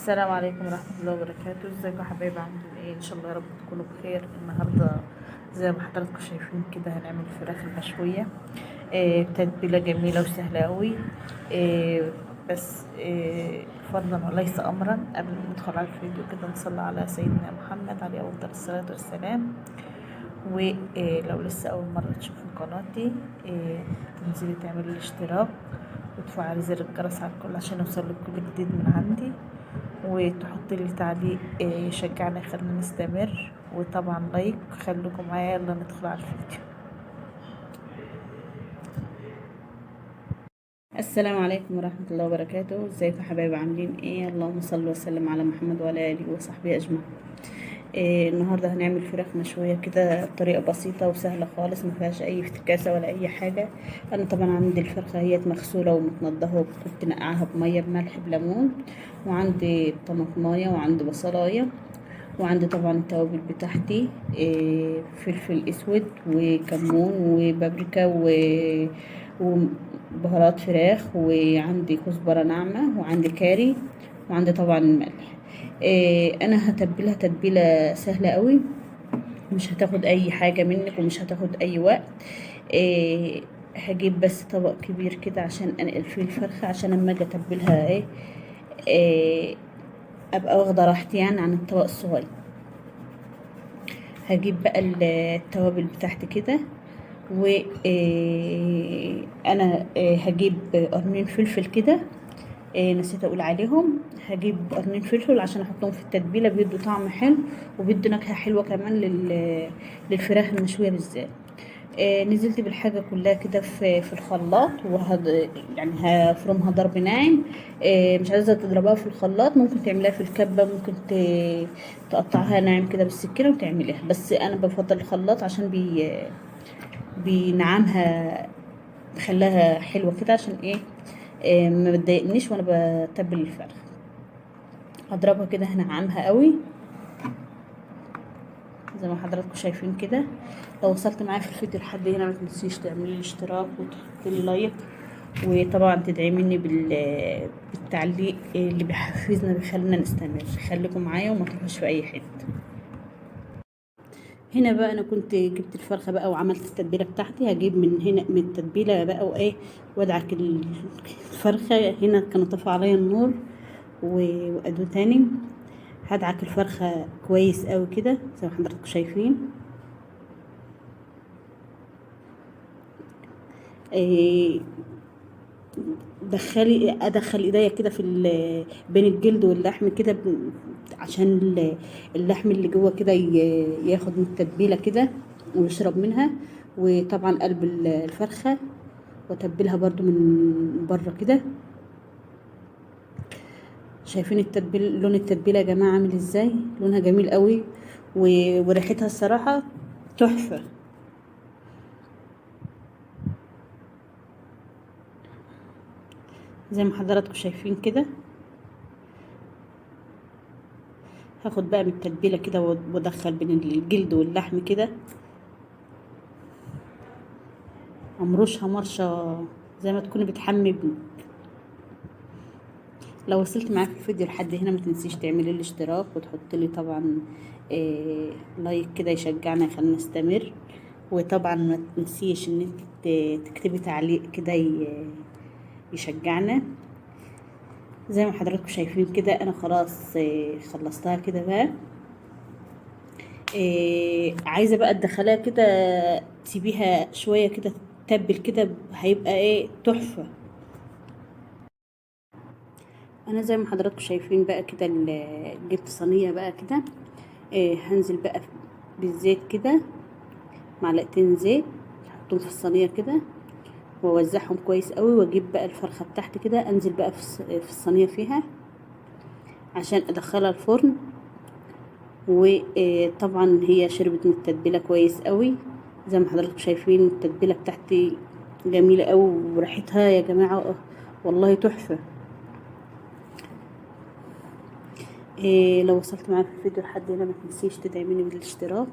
السلام عليكم ورحمة الله وبركاته. ازيكم يا حبايبي؟ عاملين ايه؟ ان شاء الله يا رب تكونوا بخير. النهاردة زي ما حضراتكم شايفين كده هنعمل فراخ المشوية بتتبيلة جميلة وسهلة قوي. بس فضلا وليس امرا، قبل ما ندخل على الفيديو كده نصلي على سيدنا محمد عليه افضل الصلاة والسلام. ولو لسه اول مرة تشوفوا قناتي تنزلي تعملي الاشتراك وتفعلي زر الجرس على الكل عشان يوصلك كل جديد من عندي، وتحطي لي تعليق يشجعنا يخلينا نستمر، وطبعا لايك. خليكم معايا، يلا ندخل على الفيديو. السلام عليكم ورحمة الله وبركاته. ازيكم يا حبايبي؟ عاملين ايه؟ اللهم صل وسلم على محمد وعلى اله وصحبه اجمعين. النهارده هنعمل فراخ مشوية كده بطريقة بسيطة وسهلة خالص، ما فيهاش اي افتكاسه ولا اي حاجة. انا طبعا عندي الفرخه هي مغسوله ومتنضفه، وكنت نقعها بميه بملح بليمون، وعندي طماطمايه وعندي بصلايه، وعندي طبعا التوابل بتاعتي، فلفل اسود وكمون وبابريكا وبهارات فراخ، وعندي كزبره ناعمة، وعندي كاري، وعندي طبعا الملح. انا هتبلها تتبيله سهلة قوي، مش هتاخد اي حاجة منك ومش هتاخد اي وقت. هجيب بس طبق كبير كده عشان انقل فيه الفرخه، عشان اما اجي اتبلها ابقى واخده راحتي يعني عن الطبق الصغير. هجيب بقى التوابل بتاعتي كده، و انا هجيب قرنين فلفل كده، نسيت اقول عليهم. هجيب قرنين فلفل عشان احطهم في التتبيله، بيدوا طعم حلو وبيدوا نكهة حلوة كمان للفراخ المشويه بالذات. نزلت بالحاجة كلها كده في الخلاط، يعني هفرمها ضرب ناعم. مش عايزه تضربها في الخلاط، ممكن تعمليها في الكبه، ممكن تقطعها ناعم كده بالسكينة وتعمليها، بس انا بفضل الخلاط عشان بينعمها، بخليها حلوة كده عشان ايه، ما بتضايقنيش وانا بتبل الفرخ. هضربها كده هنعمها قوي زي ما حضراتكم شايفين كده. لو وصلت معايا في الفيديو لحد هنا ما تنسيش تعملي لي اشتراك وتحطي لي لايك، وطبعا تدعميني بالتعليق اللي بيحفزنا بيخلينا نستمر. خليكم معايا وما تروحوش في اي حتة. هنا بقى انا كنت جبت الفرخه بقى وعملت التتبيله بتاعتي. هجيب من هنا من التتبيله بقى وادعك الفرخه. هنا كان طفى عليا النور وادو تاني. هدعك الفرخه كويس قوي كده زي ما حضراتكم شايفين. ادخل ايديا كده في بين الجلد واللحم كده، عشان اللحم اللي جوه كده ياخد من التتبيله كده ويشرب منها. وطبعا قلب الفرخه واتبلها برضو من بره كده. شايفين التتبيل، لون التتبيله يا جماعة عامل ازاي؟ لونها جميل قوي وريحتها الصراحة تحفة. زي ما حضراتكم شايفين كده. هاخد بقى من التتبيله كده وادخل بين الجلد واللحم كده، امرشها مرشه زي ما تكوني بتحمي ابنك. لو وصلت معاك الفيديو لحد هنا ما تنسيش تعملي الاشتراك وتحطي لي طبعا لايك كده يشجعنا يخلينا نستمر. وطبعا ما تنسيش ان انت تكتبي تعليق كده يشجعنا. زي ما حضراتكم شايفين كده انا خلاص خلصتها كده بقى. عايزه بقى تدخلها كده، تسيبيها شوية كده تتبل كده، هيبقى تحفة. انا زي ما حضراتكم شايفين بقى كده جبت صينية بقى كده، هنزل بقى بالزيت كده، معلقتين زيت احطهم في الصينية كده واوزعهم كويس قوي. واجيب بقى الفرخه بتاعتي كده، انزل بقى في الصينية فيها عشان ادخلها الفرن. وطبعا هي شربت من التتبيله كويس قوي زي ما حضراتكم شايفين. التتبيله بتاعتي جميلة قوي وريحتها يا جماعة والله تحفة. لو وصلت معاك في الفيديو لحد هنا ما تنسيش تدعميني بالاشتراك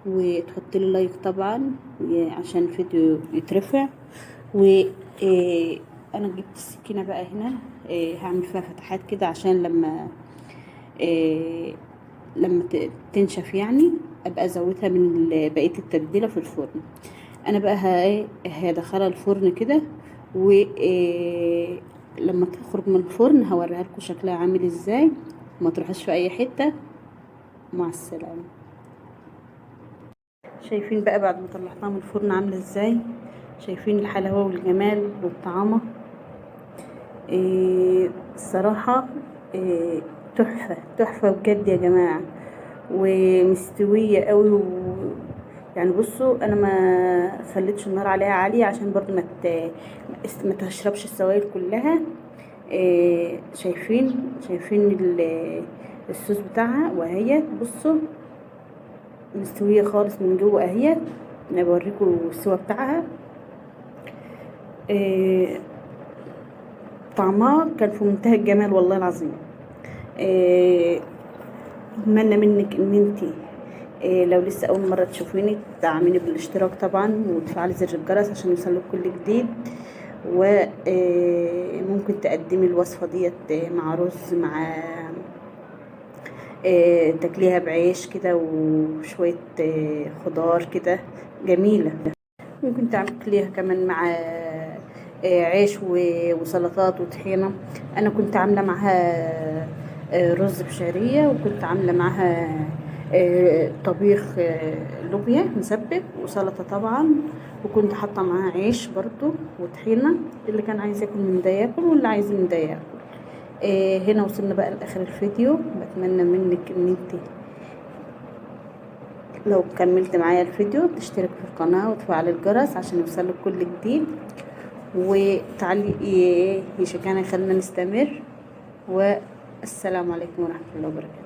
وتحطي لي لايك طبعا عشان الفيديو يترفع. و انا جبت السكينة بقى هنا، هعمل فيها فتحات كده عشان لما لما تنشف يعني ابقى ازودها من بقية التتبيله في الفرن. انا بقى هدخلها الفرن كده، ولما تخرج من الفرن هوريها لكم شكلها عامل ازاي. ما تروحوش في اي حتة. مع السلامة. شايفين بقى بعد ما طلعتها من الفرن عامله ازاي؟ شايفين الحلاوة والجمال والطعامه؟ الصراحة تحفة تحفة بجد يا جماعة، ومستويه قوي. يعني بصوا انا ما خليتش النار عليها عالية عشان برضو ما تشربش السوائل كلها. شايفين الصوص بتاعها، وهي بصوا مستوية خالص من جوه اهي. انا بوريكم السوا بتاعها. طعمها كان في منتهى الجمال والله العظيم. اتمنى منك ان انتي لو لسه اول مرة تشوفيني تدعميني بالاشتراك طبعا، وتفعلي زر الجرس عشان يوصلك كل جديد. وممكن تقدمي الوصفة ديت مع رز، مع تاكليها بعيش كده وشوية خضار كده جميلة. ممكن تاكليها كمان مع عيش وسلطات وطحينه. انا كنت عامله معاها رز بشعريه، وكنت عامله معاها طبيخ لوبيا مسبك وسلطة طبعا، وكنت حاطه معاها عيش برضو وطحينه. اللي كان عايز ياكل من ده ياكل، واللي عايز من ده ياكل. هنا وصلنا بقى لاخر الفيديو. بتمنى منك ان انت لو كملت معايا الفيديو تشترك في القناة وتفعل الجرس عشان يوصلك كل جديد، وتعليق يشجعنا يخلينا نستمر. والسلام عليكم ورحمة الله وبركاته.